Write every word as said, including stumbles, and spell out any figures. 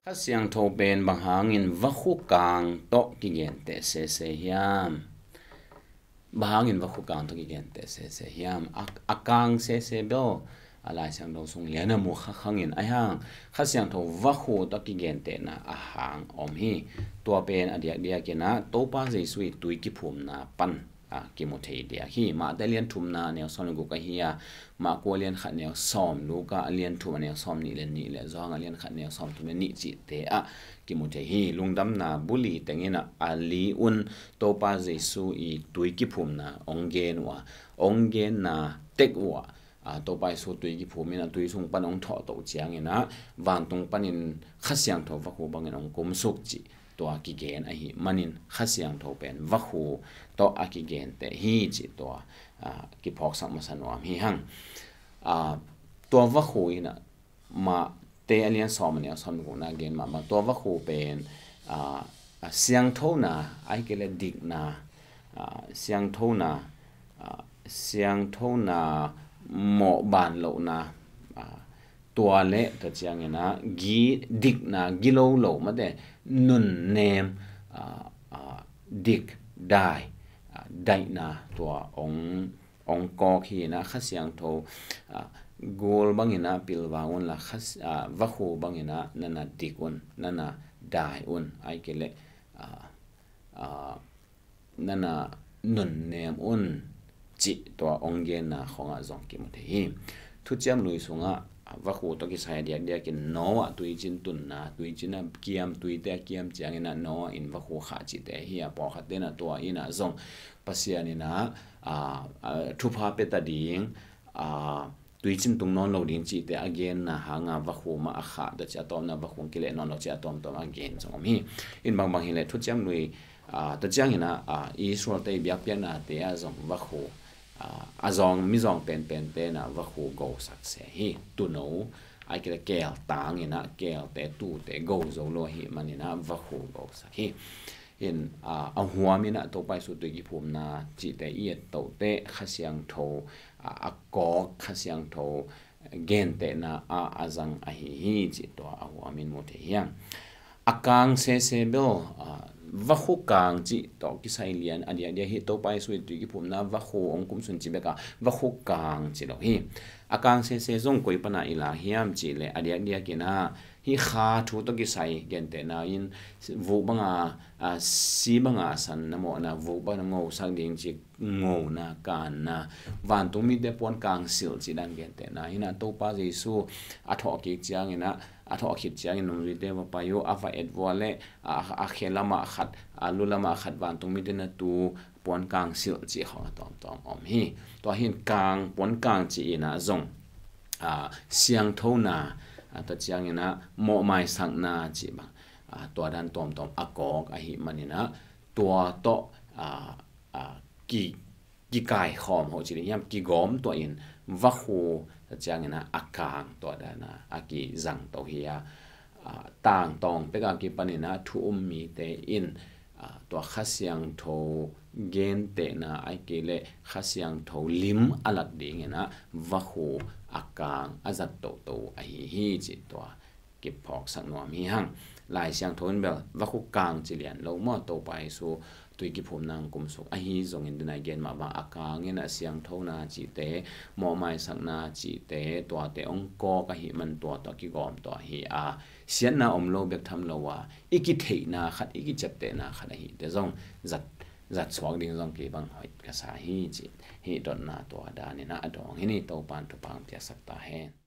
Kha Siangtho pen bang hangin vakhu kang tawh kigenteh sese hiam? Bang hangin vakhu kang tawh kigenteh sese hiam? A, a kang sese bel a Lai Siangtho sung lian a mu kha khangin ahi hang Kha Siangtho vakhu tawh kigentehna a hang om hi. Tua pen a diakdiakin ah Topa Jesu i tui kiphumna pan a kimu thei diak hi. Mate lian thumna a neu sawm le guk ahi a, Marku a lian khat neu sawm, Luka a lian thum a neu sawm nih le nih le Johan a lian khat neu sawm thum le nih cihte ah kimu thei hi. Lungdamna buli tengin ah a li un Topa Jesu i tui kiphumna ong gen uh a, ong genna tek uh a, a, Topa Jesu tui kiphum in a tui sung pan ong thawh toh ciangin ah vantung panin Kha Siangtho vakhu bangin ong kumsuk cih tua kigen ahi manin Kha Siangtho pen vakhu tawh a kigenteh hi cih tua, a, kiphawksak masa nuam hi hang. A, tua vakhu in ah Mate a lian sawm a neu sawm le gukna gen mahmah tua vakhu pen, a, a siangthona, ahih kei leh dikna, a, siangthona, a, siangthona, mawh ban lohna, a, tua le tua ciangin ah gi dikna, gilo lo mate nunnem, a, a, dik dai, a, daihna tua ong, ong kawk hi in ah Kha Siangtho, a, gul bangin ah pilvang un la Kha Si-, a, vakhu bangin ah nana dik un, nana dai un, ahih kei leh, a, a, nana nunnem un cih tua ong genna khawngah zong kimu thei hi. Thuciam Lui sungah vakhu tawh kisai a diakdiakin Noah tuicin tunna, tuicin a kiam, tuite a kiam ciangin ah Noah in vakhu khah cihte hi a, pawlkhatte in ah tua in ah zong Pasian in ah, a, a, thupha pia ta ding, a, tuicin tung nawn lo ding cihte a genna hanga vakhu mah a khah, tua ciang a tawpna vakhu kileh nawn lo cih a tawmtawm a gen zong om hi. In bangbang hileh Thuciam Lui, a, tua ciangin ah, a, Israel-te i biakpiaknate ah zong vakhu, a, a zawng, mizawng penpente in ah vakhu gosak se hi. Tuuno, ahih kei leh keeltang in ah keelte, tuute go zo lo ahih manin ah vakhu gosak hi. In, a, a huam in ah Topa Jesu tui kiphumna cihte i et toh teh Kha Siangtho, a, a kawk, Kha Siangtho gentehna ah a zang ahi hi cih tua a huam in mu thei hi hang. A kang sese bel, a, vakhu kang cih tawh kisai lian a diakdiak hi. Topa Jesu i tui kiphumna vakhu ong kumsun cih bek a vakhu kang ci lo hi. A kang sese zong koi pana i la hiam cih leh a diakdiakin ah hih kha thu tawh kisai gentehna in vuk banga, a, si banga a sanna mawhna, vuk banga ngosak ding cih ngona, kanna, vantung mite puan kang silh cih dan gentehna in ah Topa Jesu a thawh kik ciangin ah, a thawh khit ciangin nungzuite va pai uh, a va et vua leh, a, a khe lamah khat, a lu lamah khat vantung mite na tu puan kang silh cih khawng a tawmtawm om hi. Tua hi in kang, puan kang cih in ah zong, a, siangthona, a, tua ciangin ah mawhmaisakna cih bang, a, tua dan tawmtawm a kawk ahih manin ah tua tawh, a, a, ki, kikaikhawm hoh cih leh hiam, kigawm tuah in vakhu tua ciangin ah a kang tua dan ah a kizang to hi a, a, tangtawng pek a kipanin ah thu um mite in, a, tua Kha Siangtho gentehna ahih kei leh Kha Siangtho lim a lak dingin ah vakhu a kang a zat toto ahi hi cih tua kiphawksak nuam hi hang. Lai Siangtho in bel vakhu kang ci lian lo maw, Topa Jesu tui kiphumna ong kumsuk ahi zongin, tu-in a i gen mah bang a kang in ah siangthona cihte, mawhmaisakna cihte, tuate ong kawk ahih man tua tawh kigawm tuah hi a, siatna om lo bek tham lo a, i kitheihna khat, i kiciaptehna khat ahihte zong zat, zat suak ding zong kei bang hoih ka sa hi cih hih dotna tua danin ah a dawng hi ni. Topa'n thupha ong piaksak ta hen.